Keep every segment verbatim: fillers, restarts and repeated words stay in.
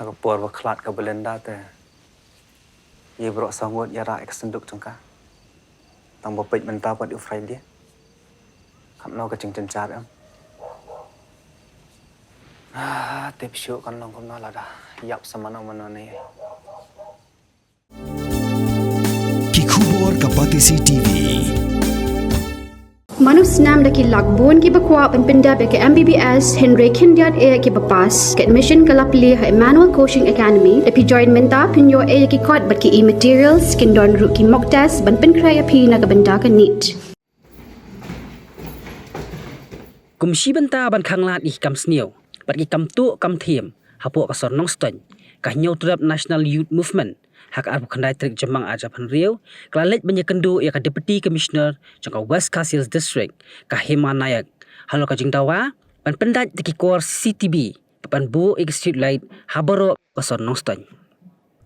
Ha ka por ba khlad ka Belinda te, ïa baroh saw ngut ïa rah ïa ka synduk jong ka. Tang ba peit mynta pat u Friday. Katno ka jingjynjar em. Ah, tip shuh kan long kumno lada ïap sa mano mano ne. Ki khubor ka Batesi T V. Mano snam da ki lak bun kiba kwah ban pyndep ïa ka M B B S hynrei khyndiat eh kiba pass. Ka admission ka la plie ha Emmanuel Coaching Academy. Da phi join mynta phin ïoh eh ïa ki kot bad ki e-materials, kin don ruh ki mock test ban pynkhreh ïa phi na ka bynta ka NEET. Kum shi bynta ban khanglad ïa ki kam sniew bad ki kam tuh kam thiem hapoh ka sor Nongstoiñ, ka Hynñiewtrep National Youth Movement ha ka arphew khyndai tarik Jymmang arhajar arphew hynriew ka la leit ban ïakynduh ïa ka Deputy Commissioner jong ka West Khasi Hills District, ka Hema Nayak, halor ka jingdawa ban pyndait da ki kor C C T V bad ban buh ïa ki street light ha baroh ka sor Nongstoiñ.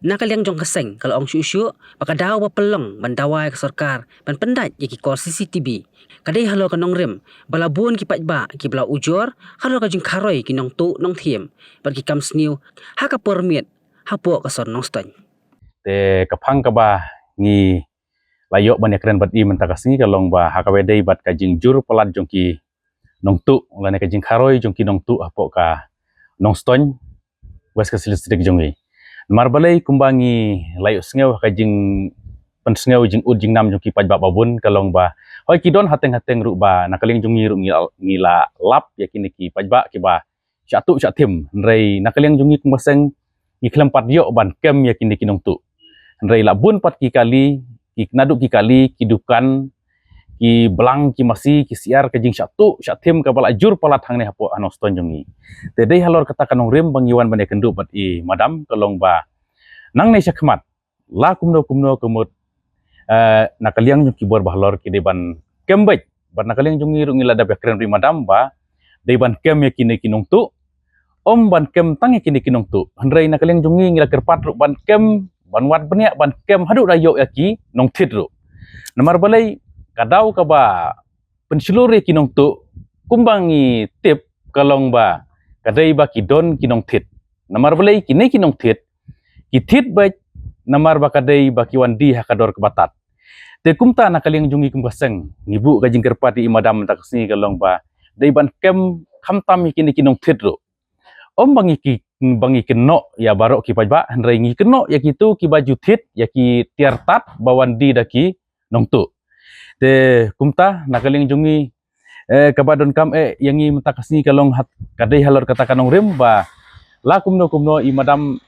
Na ka liang jong ka seng ka la ong shuh shuh ba ka daw ba pynlong ban dawa ïa ka sorkar ban pyndait ïa ki kor C C T V ka dei halor ka nongrim ba la bun ki paidbah kiba la ujor halor ka jingkharoi ki nongtuh nongthiem bad ki kam sniew ha ka por miet hapoh ka sor Nongstoiñ. Te ka phang kaba ngi la ïoh ban ïakren bad i mynta ka sngi ka long ba ha kaba dei bad ka jingjur palat jong ki nongtuh lane ka jingkharoi jong ki nongtuh hapoh ka Nongstoiñ, West Khasi Hills District jong ngi. Namar balei kumba ngi la ïohsngew ha ka jingpynsngew jingud jingnam jong ki paidbah ba bun ka long ba hooid ki don hateng hateng ruh ba na ka liang jong ngi ruh ngi la, ngi la lap ïa kine ki paidbah kiba shah tuh shah thiem. Hynrei na ka liang jong ngi kum ka seng ngi khlem pat ïoh ban kem ïa kine ki nongtuh. Hynrei la bun pat ki kali, ki naduh ki kali, ki dukan, ki blang, ki masi, ki syiar, ka jingshah tuh shah thiem kaba la jur palat hangne hapoh ha Nongstoiñ jong ngi. Te dei halor kata ka nongrim ba ngi wan ban ïakynduh bad i madam ka long ba nangne shakhmat la kumno kumno ka mut, eh, na ka liang jong ki bor ba halor ki dei ban kem beit. Bad na ka liang jong ngi ruh ngi la dep ïakren ruh i madam ba dei ban kem ïa kine ki nongtuh. Ym ban kem tang ïa kine ki nongtuh. Hynrei na ka liang jong ngi ngi la kyrpad ruh ban kem, ban wad bniah ban kem haduh da ïoh ïa ki nongthied ruh. Namar balei ka daw kaba pynshlur ïa ki nongtuh kumba ngi tip ka long ba ka dei ba ki don ki nongthied. Namar balei kine ki nongthied ki thied beit namar ba ka dei ba ki wan die ha ka dor kaba tad. Te kumta na ka liang jong ngi kum ka seng ngi buh ka jingkyrpad ïa i madam mynta ka sngi ka long ba dei ban kem khamtam ïa kine ki nongthied ruh. Ym ba ngi ki, ba ngi kynnoh ïa baroh ki paidbah hynrei ngi kynnoh ïa kito kiba ju thied ïa ki tiar tad ba wan die da ki nongtuh. Te kumta na ka liang jong ngi, eh, kaba donkam eh ïa ngi mynta ka sngi ka long hat ka dei halor kata ka nongrim ba la kumno kumno i madam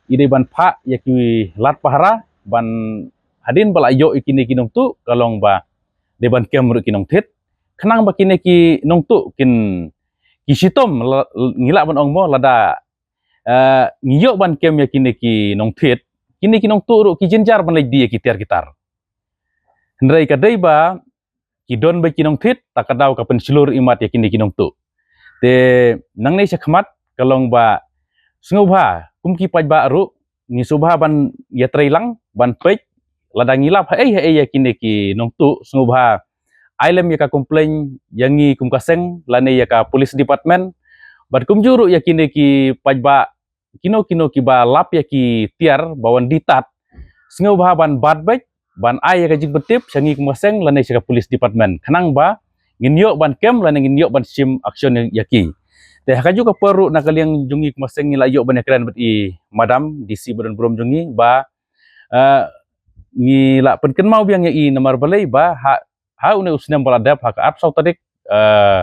i dei ban phah ïa ki lad pahara ban hadien ba la ïoh ïa kine ki nongtuh ka long ba dei ban kem ruh ki nongthied. Khnang ba kine ki nongtuh kin ki shitom la, ngi lah ban ong mo lada, eh, ngi ïoh ban kem ïa kine ki nongthied, kine ki nongtuh ruh ki jynjar ban leit die ïa ki tiar ki tar. Hynrei ka dei ba ki don beit ki nongthied, ta ka daw ka pynshlur imat ïa kine ki nongtuh. Te nangne shakhmat ka long ba sngewbha kum ki paidbah ruh ngi sngewbha ban ïatrei lang ban peit lada ngi lap haei haei ïa kine ki nongtuh sngewbha ai lem ïa ka complain ïa ngi kum ka seng lane ïa ka police department. Bad kumjuh ruh ïa kine ki paidbah kino kino kiba lap ïa ki tiar ba wan die tad sngewbha ban bat beit ban ai ïa ka jingpyntip sha ngi kum ka seng lane sha ka police department khnang ba ngin ïoh ban kem lane ngin ïoh ban shim action ïa ki. Te ha kajuh ka por ruh na ka liang jong ngi kum ka seng ngi la ïoh ban ïakren bad i madam D C ba don burom jong ngi ba, eh, ngi la pynkynmaw biang ïa i namar balei ba ha ha une u snem ba la dep ha ka arphew saw tarik, eh,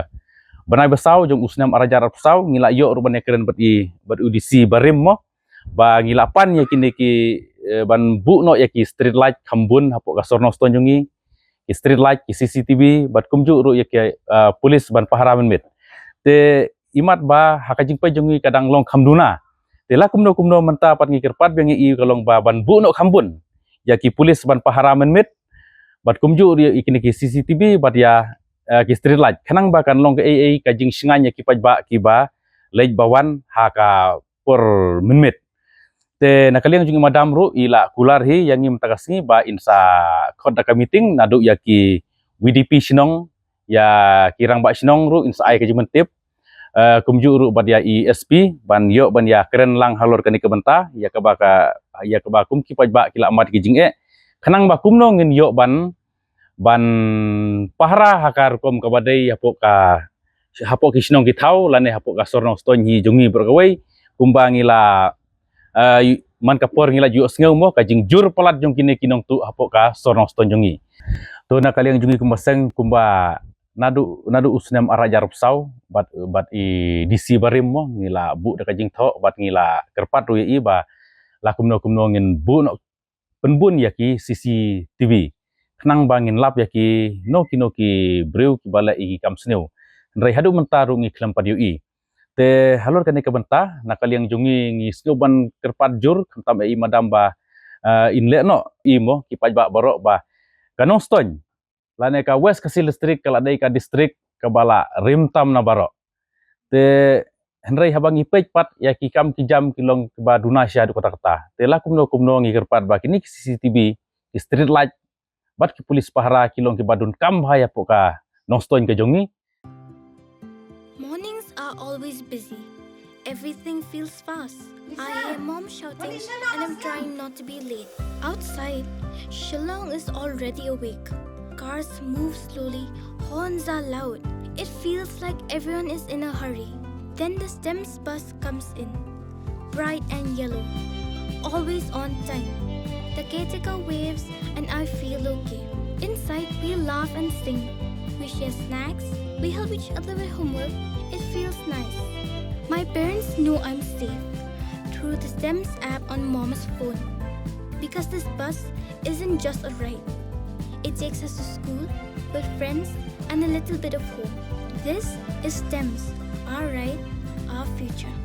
bnai ba saw jong u snem arhajar arphew saw ngi la ïoh ruh ban ïakren bad i bad u D C barim mo ba ngi la pan ïa kine ki, eh, ban buh noh ïa ki street light kham bun hapoh ka sor Nongstoiñ jong ngi, ki street light, ki C C T V bad kumjuh ruh ïa ki, eh, police ban pahara mynmiet. Te imat ba ha ka jingpeit jong ngi ka dang long kham duna. Te la kumno kumno mynta pat ngi kyrpad biang ïa i ka long ba ban buh noh kham bun ïa ki police ban pahara mynmiet bad kumjuh ruh ïa kine ki C C T V bad ïa, eh, ki street light khnang ba kan long kaei kaei ka jingshngaiñ ïa ki paidbah kiba leit ba wan ha ka por mynmiet. Te na ka liang jong i madam ruh i la kular hi ïa ngi mynta ka sngi ba in sa khot da ka meeting naduh ïa ki V D P shnong ïa ki rangbah shnong ruh in sa ai ka jingpyntip. eh, kumjuh ruh bad ïa i S P, ban ïoh ban ïa kren lang halor kane ka bynta, ïa kaba ka, ïa kaba kum ki paidbah ki la mad ki jingeh. Khnang ba kumno ngin ïoh ban, ban pahara ha ka rukom kaba dei hapoh ka, hapoh ki shnong ki thaw, lane hapoh ka sor Nongstoiñ hi jong ngi baroh kawei, kumba ngi la, eh, man ka por ngi la ju ïohsngew mo, ka jingjur palat jong kine ki nongtuh hapoh ka sor Nongstoiñ jong ngi. To na ka liang jong ngi kumba seng, kumba naduh, naduh u snem ar hajar arphew saw, bad, bad i D C barim mo, ngi la buh da ka jingthoh, bad ngi la kyrpad ruh ïa i ba la kumno kumno ngin buh noh pynbun ïa ki C C T V. Khnang ba ngin lap ïa kino kino ki briew kiba leh ïa ki kam sniew. Hynrei haduh mynta ruh ngi khlem pat ïohi. Te halor kane ka bynta, na ka liang jong ngi ngi sngew ban kyrpad jur, khamtam ïa i madam ba, eh, in leh noh i mo, ki paidbah baroh ba ka Nongstoiñ lane ka West Khasi Hills District ka la dei ka district kaba la rim tam na baroh. Te hynrei haba ngi peit pat ïa ki kam ki jam ki long kiba duna sha haduh katta katta. Te la kumno kumno ngi kyrpad ba kine ki C C T V, ki street light, bad ki police pahara ki long kiba donkam bha hapoh ka Nongstoiñ ka jong ngi. Mornings are always busy. Everything feels fast. I hear mom shouting and I'm trying not to be late. Outside, Shillong is already awake. Cars move slowly, horns are loud. It feels like everyone is in a hurry. Then the STEMS bus comes in. Bright and yellow. Always on time. The caretaker waves and I feel okay. Inside, we laugh and sing. We share snacks. We help each other with homework. It feels nice. My parents know I'm safe through the STEMS app on mom's phone. Because this bus isn't just a ride, it takes us to school, with friends, and a little bit of home. This is STEMS, our ride, our future.